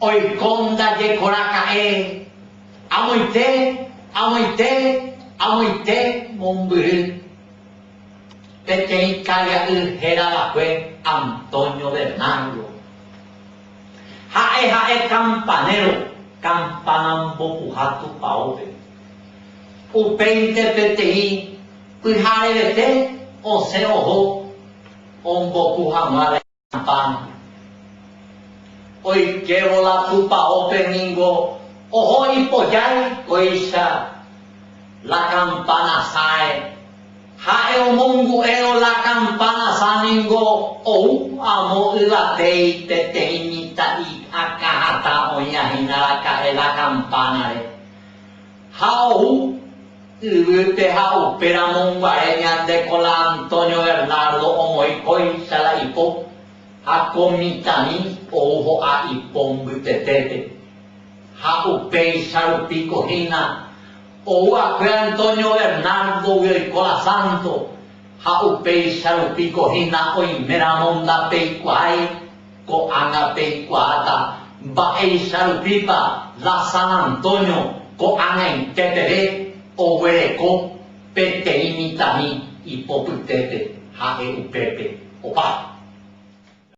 Oiko ndajekoraka'e amoite, amoite, amoite mombyry peteĩ karia'y héravakue Antonio Bernardo. Ha'e ha'e campanero campana mbopuha tupaópe. Upéinte peteĩ pyharevete osẽ oho ombopu hag̃ua la campana. Oikévo la tupaópe ningo oho ipojái kóicha la campana sãe Ha'e omongu'érõ la campana sã ningo ou amo yvatéi peteĩ mitã'i akã hatã oĩva hína raka'e la campana-re. Ha ou yvýpe ha upéramo guare ñande ko la Antonio Bernardo omoĩ kóicha la ipo ha ko mitãmi ou ho'a ipo mbytetépe. Ha upéicha rupi ko hína Ou akue Antonio Bernardo-gui oiko la Santo, ha upéicha rupi ko hína oiméramo ndapeikuaái, ko'ág̃a peikuaáta mba'éicha rupípa la San Antonio ko'ág̃aite peve oguereko peteĩ mitãmi ipopytépe ha'e upépe opa.